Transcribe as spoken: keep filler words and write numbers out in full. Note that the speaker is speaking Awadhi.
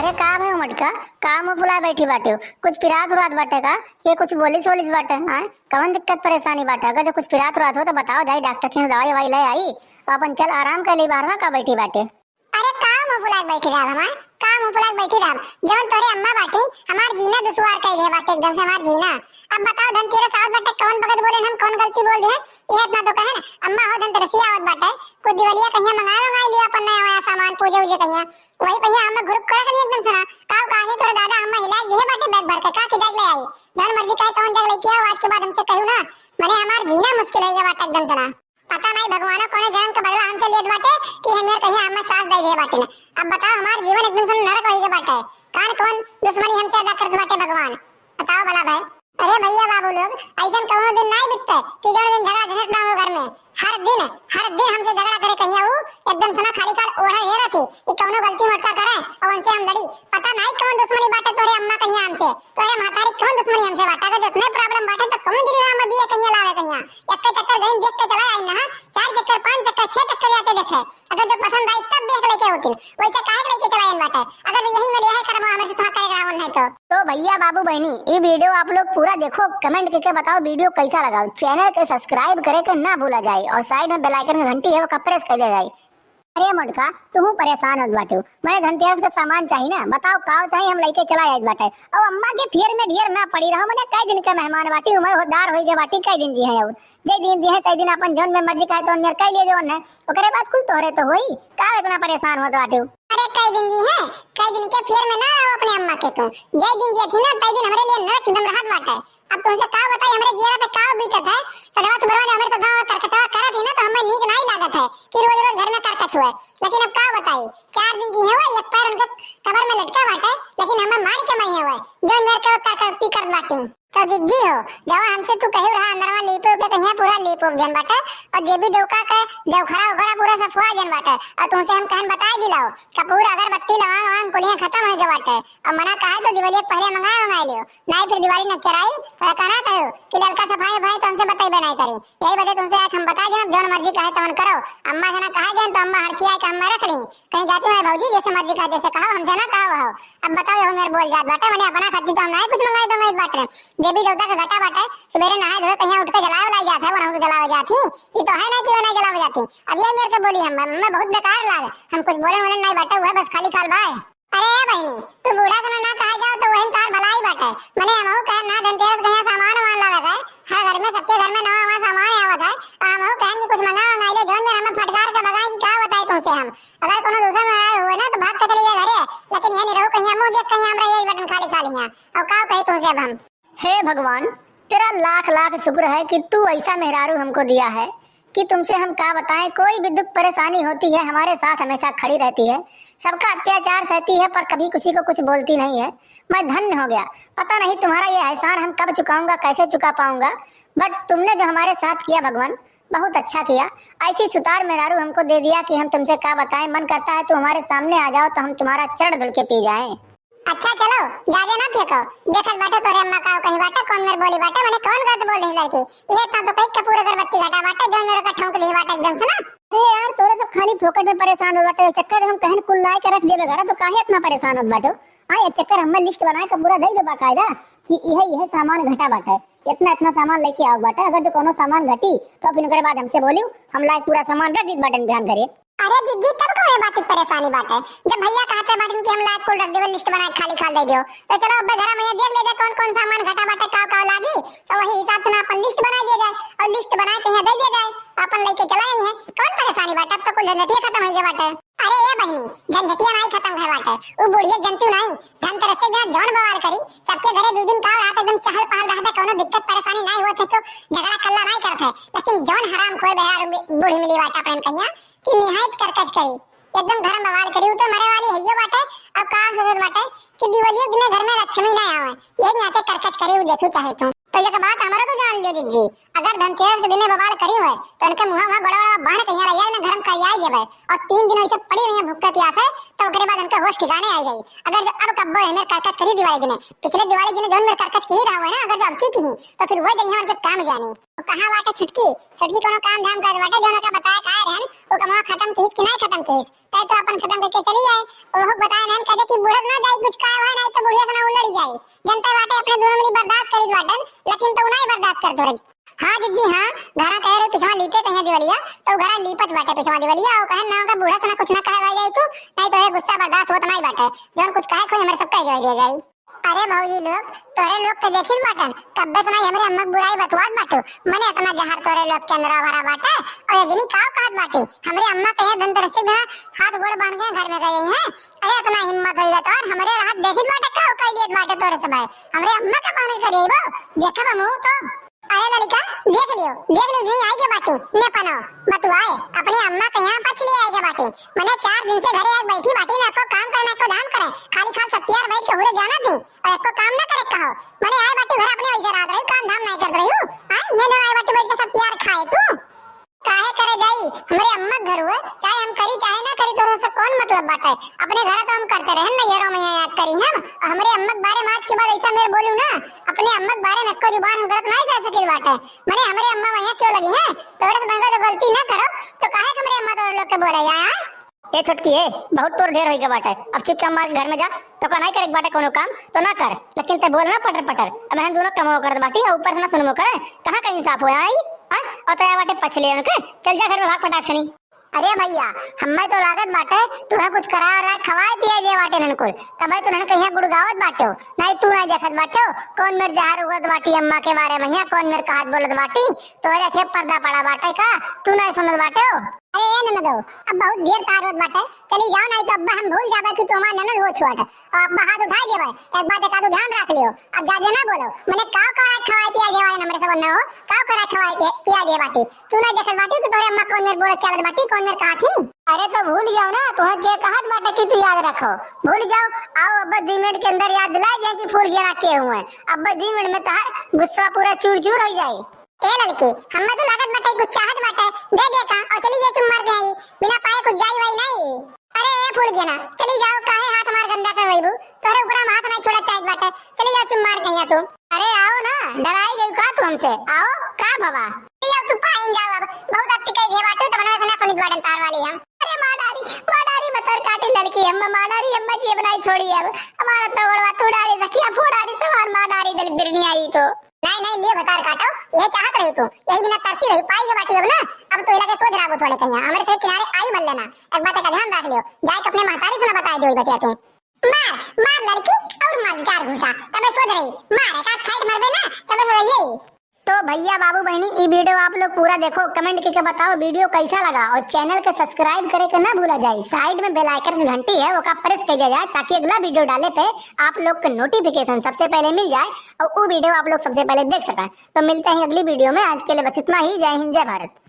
ए, का भय मटका, का मुँह फुलाए बैठी बाटे? कुछ पिरात उरात बाटे का? ये कुछ बोलिस वोलिस बाटे? आय, कवन दिक्कत परेशानी बाटे? अगर जो कुछ पिरात उरात हो तो बताओ, जाई डॉक्टर के यहाँ दवाई ववाई ले आई, तो अपन चल आराम कर ली, बाहरवा का बैठी बाटे। अरे का मुँह फुलाए बैठी रहब हमार, का मुँह फुलाए बैठी रहब? जवन तोरे अम्मा बाटी, हमार जीना दुश्वार कइ दिहे बाटे एकदम से हमार जीना। अब बताओ धनतेरस आवत बाटे, कवन बगत बोले हम, कवन गलती बोल दिहे? ये इतना तो कहे ना, अम्मा हो धनतेरसिया आवत बाटे, कुछ दिवलिया कहिया मंगाए मंगाए लियो अपन नया नया सामान पूजे उजे कहिया। वही कहिया हम घुरुक करे कहिया एकदम से ना, काव काहे तोरे दादा अम्मा हिला दिहे बाटे बैग भर के, का के जाग ले आई? जवन मर्जी कहे तवन जाग लेके आओ, आज के बाद हमसे कहू ना, मने हमार जीना मुश्किल हो गया बाटे एकदम से ना। पता नहीं भगवानो कौने जन्म के बदला हमसे लेत बाटे कि हम यार कहीं हमें साथ दे दिए बाटे ना। अब बताओ हमार जीवन एकदम से नरक होई के बाटे। कान कौन दुश्मनी हमसे अदा करत बाटे भगवान? बताओ भला भाई। अरे भैया बाबू लोग, ऐसन कौनो दिन नहीं बितते कि जौन दिन झगड़ा झंझट ना हो घर में। हर दिन, हर दिन हमसे झगड़ा करे कहिया ऊ एकदम से ना खाली खाल ओढ़े हे रहती कि कौनो गलती मटका करे और उनसे हम लड़ी। पता नहीं कौन दुश्मनी बाटे तोरे अम्मा कहिया हमसे। तोरे महतारी कौन दुश्मनी हमसे बाटे? अगर जितने problem बाटे तो कौन गिरी राम दिए कहिया लावे कहिया। एक चक्कर गई देख के चला आई ना, चार चक्कर, पांच चक्कर, छह चक्कर जाके देखे। अगर जो पसंद आई तब देख लेके होती, वैसे काहे के लेके चला आई बाटे? अगर यही में रहे करम हमसे तो करे रावण है तो। तो भैया बाबू बहनी, ये video आप लोग पूरा देखो, comment करके बताओ video कैसा लगा। Channel के subscribe करे के ना भूला जाए और side में bell icon की घंटी है वो का press कर दिया जाए। अरे मोटका, तुहू परेशान होत बाटू। मने धनतेरस के सामान चाही ना, बताओ काव चाही, हम लइके चला जाइत बाटे। और अम्मा के फियर में ढेर ना पड़ी रहो, मने कई दिन के मेहमान बाटी, उमर होदार होई गए बाटी, कई दिन जी हैं और जे दिन जी हैं, तई दिन अपन जौन में मर्जी कहे तो उनमें कह लिए जौन है, ओकरे बाद कुल तोहरे तो होई। का इतना परेशान होत बाटू? अरे कई दिन जी हैं, कई दिन के फियर में ना रहो अपने अम्मा के तू। जे दिन जी थी ना, तई दिन हमरे लिए नरक एकदम रहत बाटे। अब तुमसे का बताई, हमरे जियरा पे का बीतत है। सजवा सुबरवा जो हमरे साथ करकचवा करत ही ना, तो हमें नीक नाई लागत है कि रोज रोज घर में करकच हुए। लेकिन अब का बताई, चार दिन जी हुए, एक पैर उनके कबर में लटका बाटे, लेकिन हमें मार के मरी हुए, जो मेरे को करकचती करत बाटी। तो जिज्जी हो, जवा हमसे तू कही रहा, अंदरवा लीपे उपे कहिया पूरा लीप उप जन बाटे, और देवी देवका के देवखरा ओखरा पूरा सफुआ जन बाटे, और तुमसे हम कहन बताए दिलाओ, कपूर अगरबत्ती लवांग वांग कुलियां खत्म हो गए बाटे, और मना कहे तो दिवाली पहले मंगाए मंगाए लियो। नाई फिर दिवाली न चराई, तो कहना कहो कि लड़का सफाई भाई तो हमसे बतइबे नहीं करी। यही वजह तुमसे आज हम बता दें, जौन मर्जी कहे तवन करो। अम्मा से ना कहा जाए तो अम्मा हड़की आए के अम्मा रख ली। कहीं जाती हो भौजी, जैसे मर्जी कहे, जैसे कहो, हमसे ना कहो हो। अब बताओ, यहू मेरे बोल जात बाटे, मने अपना खातिर तो हम नहीं कुछ मंगाई मंगाई बाटे। देवी देवता के घटा बाटे, सवेरे नहाए धोए कहीं उठ के जलावे लाई जात है, वो तो जलावे जात ही। ये तो है ना कि वो नहीं जलावे जाती। अब ये मेरे के बोली हम, मैं बहुत बेकार लाग, हम कुछ बोले बोले नहीं बाटे, वो बस खाली खाल बाय। अरे ए बहिनी, तू बूढ़ा से ना, ना कहा जाओ तो वही तार भलाई बाटे। मने हमहू कहे ना धनतेरस के यहाँ सामान वामान लावे के, हर घर में सबके घर में नवा नवा सामान आवत है, तो हमहू कहे कि कुछ मंगा मंगा ले, जौन जन हमें फटकार के भगाए कि का बताए तुमसे हम। अगर कोनो दूसरा मंगा हुए ना तो भाग के चली जाए घरे, लेकिन ये नहीं रहो कहीं मुँह देख कहीं हमरा ये बटन खाली खाली यहाँ। और का कही तुमसे अब हम? हे भगवान, तेरा लाख लाख शुक्र है कि तू ऐसा मेहरारू हमको दिया है कि तुमसे हम का बताएं, कोई भी दुख परेशानी होती है हमारे साथ हमेशा खड़ी रहती है, सबका अत्याचार सहती है पर कभी किसी को कुछ बोलती नहीं है। मैं धन्य हो गया, पता नहीं तुम्हारा ये एहसान हम कब चुकाऊंगा, कैसे चुका पाऊंगा, but तुमने जो हमारे साथ किया भगवान, बहुत अच्छा किया। ऐसी सुतार मेहरारू हमको दे दिया कि हम तुमसे का बताएं, मन करता है तू हमारे सामने आ जाओ तो हम तुम्हारा चरण धुल के पी जाएं। अच्छा चलो, जादे ना फेंको। देखत बाटे तोरे अम्मा का कहीं बाटे, कौन मेर बोली बाटे, मने कौन गलत बोल रही लड़की। ये इतना तो कह के पूरा अगरबत्ती घटा बाटे, जो मेरे का ठोंक दी बाटे एकदम से ना। अरे यार, तोरे सब खाली फोकट में परेशान हो बाटे। चक्कर हम कहन कुल लाए के रख देबे घरा, तो काहे इतना परेशान हो बाटे? हाँ, एक चक्कर हमें list बनाए के पूरा दे दे बाकायदा कि यह, यह सामान घटा बाटे, इतना, इतना सामान लेके आओ बाटे। अगर जो कोनो सामान घटी, तो फिर ओकरे बाद हमसे बोलियो, हम लाए पूरा सामान रख दी बाटे बिहान घरे। अरे दीदी, तब कौन बात की परेशानी बाटे? जब भैया कहते बाटन कि हम लायक कुल रख देवे, list बना के खाली खाल दे दियो, तो चलो अब घर में देख ले जाए कौन कौन सामान घटा बाटे, का का लागी, तो वही हिसाब से ना अपन list बना दिया जाए और list बना के यहाँ दे दिया जाए, अपन लेके चला जाइए। कौन परेशानी बाटे? अब तो कुल झंझटिया खत्म हो गया बाटे। अरे ए बहिनी, झंझटिया नहीं खत्म भय बाटे, वो बुढ़िया जनती नहीं, धनतेरस के यहाँ जौन बवाल करी, सबके घरे दो दिन का रात एकदम चहल पहल रहता, कोनो दिक्कत परेशानी नहीं होत है, क्यों झगड़ा कल्ला नहीं करत है, लेकिन जौन हरामखोर बेहार बूढ़ी मिली बाटे अपने कहिया, कि निहायत करकच करी, एकदम धर्म बवाल करी। उ तो मरे वाली हइयो बाटे, अब का सोचत बाटे कि दिवालियो दिने घर में लक्ष्मी ना आवे, यही नाते करकच करी, उ देखी चाहे तू। तो एक बात हमरो तो जान लियो दीदी, अगर धनतेरस के दिने बवाल करी हुए, तो उनके मुंह में बड़ा बड़ा बाण कहिया रहिया, ना घर में करिया ही देवे, और तीन दिन ऐसे पड़ी रही भूखे प्यासे, तो ओकरे बाद उनके होश ठिकाने आ जाई। अगर जो अब कब्बो है मेरे करकच करी दिवाली दिने, पिछले दिवाली दिने जौन मेरे करकच की रहा हुए ना, अगर जो अब की की, तो फिर वही जइहे उनके काम जानी। कहाँ बाटे छुटकी? छुटकी कोनो काम धाम करत बाटे, जौन ओका बताए काहे रहन, वो कमवा खतम किहिस कि नाहीं खतम किहिस? तै तो अपन खतम कइके चली आए। ओहो बताए रहन, कहते कि बूढ़ा ना जाई कुछ खाए वाए, नाहीं तो बुढ़िया से ना उलड़ी जाई। जनते बाटे अपने दोनों मिली बर्दाश्त करित बाटन, लेकिन तो नाहीं बर्दाश्त करत रही। हाँ जिज्जी हाँ, घरा कहे रहे पिछवा लीपे कहिया दिवलिया, तो घरा लीपत बाटे पिछवा दिवलिया, और कहन ना ओका बूढ़ा से ना कुछ ना कहे वाए जाई तू, नाहीं तो ये गुस्सा बर्दाश्त होत नाहीं बाटे। जौन कुछ कहे कोई हमरे सब कह दिया जाई। अरे भौजी लोग, तोरे लोग के देखित बाटन, कब्बे से नाहीं हमरे अम्मा के बुराई बतुआत बाटू। मने इतना जहर तोरे लोग के अंदर भरा बाटे, और अग्नि काव कहत बाटी, हमरे अम्मा कहे धनतेरस के दिन हाथ गोड़ बांध के घर में गई हैं। अरे इतना हिम्मत होई बा तोर, हमरे रहत देखित बाटे काव कह लियत बाटे तोरे सब है। हमरे अम्मा का बांध के गई वो, देखब मुँह तो। अरे ललिका, देख लियो, देख लियो, जी आई के बाटी, ने पनो, बतुआए, अपने अम्मा के यहाँ पछ ले आई के बाटी। मने चार दिन से घरे आके बैठी बाटी, ना को काम करे, ना को धाम करे, खाली खाल सत्यार बैठ के हुरे जाना थी, और एको काम ना करे कहो। मने आए बाटी घर अपने वैसे रात रही, काम धाम नाहीं करत रही हूँ। हाँ, ये दोनों आए बाटी बैठ के सत्यार खाए तू। काहे करे जाई? हमरे अम्मा के घर हुए, चाहे हम करी चाहे ना करी, तोरे से कौन मतलब बाटे? अपने घर तो हम करते रहे ना, ये रो मैया याद करी हम। और हमरे अम्मा के बारे में आज के बाद ऐसा मेरे बोलू ना, अपने अम्मा के बारे में एको जुबान हम गलत नाहीं कह सकित बाटे। मने हमरे अम्मा वहाँ क्यों लगी हैं? तोरे से महंगा तो गलती ना करो, तो काहे के हमरे अम्मा तोरे लोग के बोले जाए, हाँ? ए छोटकी, ए, बहुत तोर ढेर होई गए बाटे। अब चुपचाप मार के घर में जा। तो का नाहीं करे के बाटे कोनो काम, तो ना कर, लेकिन ते बोल ना पटर पटर। अब हम दोनों कमो करत बाटी, और ऊपर से ना सुनबो करे। कहाँ का इंसाफ होया, आई? हाँ? और तया बाटे पछले उनके, चल जा घर में, भाग फटाक से नहीं। अरे भैया, हमें तो लागत बाटे, तुम्हें कुछ करा रहा है, खवाए पियाए दे बाटे ननकुल, तबे तो नन कहिया गुड़गावत बाटे हो, नाहीं तू नाहीं देखत बाटे हो, कौन मेर जहर उगलत बाटी अम्मा के बारे में, या कौन मेर कहत बोलत बाटी, तोरे के पर्दा पड़ा बाटे का, तू नाहीं सुनत बाटे हो? अरे ए ननदो, अब बहुत देर पार होत बाटे, चली जाओ, नाहीं तो अब्बा हम भूल जाबे कि तू हमार ननद हो छोट, और अब्बा हाथ उठाए देबे। एक बात एक आदू ध्यान रख लियो, अब ज्यादा ना बोलो। मने काव करा खवाए पियाए देवाले हमरे सब न हो, काव करा खवाए पियाए दे बाटी। तू ना देखत बाटी कि तोरे अम्मा कौन मेर बोलत चालत बाटी, कौन मेर कहत ही। अरे तो भूल जाओ ना, तुहे के कहत बाटे कि तू याद रखो, भूल जाओ। आओ अब्बा दो मिनट के अंदर याद दिला दे कि फूल गेना के हुए। अब्बा दो मिनट में तहार गुस्सा पूरा चूर चूर हो जाए। ए लड़की, हमें तो लागत बाटे कुछ चाहत बाटे, दे दे का और चली जा चुम्मा दे आई, बिना पाए कुछ जाई वाई नहीं। अरे ए फूल गेना, चली जाओ, काहे हाथ हमार गंदा कर वईबू? तोरे ऊपर हम हाथ नहीं छोड़ा चाहत बाटे, चली जाओ चुम्मा दे आई तू। अरे आओ ना, डराई गई का तू हमसे? आओ, का भवा? चली जाओ तू पाइन जाओ, अब बहुत अति कई घे बाटू, तब ना सुनित बाटन तार वाली हम। अरे माँ डारी, माँ डारी, बतर काटी लड़की हम, माँ डारी, हम जी बनाई छोड़ी अब, हमारा तो बड़वा तू डारी, सखिया फू डारी, सवार माँ डारी, दल बिरनी आई तो। नहीं, नहीं, लियो भतार काटो, यह चाहत रही तू, यही बिना तरसी रही, पाई के बाटी अब ना, अब तू इलाके सोच रहा वो थोड़े कहीं, हमारे से किनारे आई मल लेना, एक बात का ध्यान रख लियो, जाए के अपने महतारी से ना बताए दे बतिया तू। मार, मार लड़की, और मार चार घूसा, तबे सोच रही, मार एक आध फाइट मरबे ना, तबे सोच यही। तो भैया बाबू बहनी, ई वीडियो आप लोग पूरा देखो, कमेंट करके बताओ वीडियो कैसा लगा, और चैनल के सब्सक्राइब करे के ना भूला जाए। साइड में बेल आइकन की घंटी है, ओका प्रेस कर दिया जाए, ताकि अगला वीडियो डाले पे आप लोग के नोटिफिकेशन सबसे पहले मिल जाए और वो वीडियो आप लोग सबसे पहले देख सकें। तो मिलते हैं अगली वीडियो में, आज के लिए बस इतना ही। जय हिंद, जय भारत।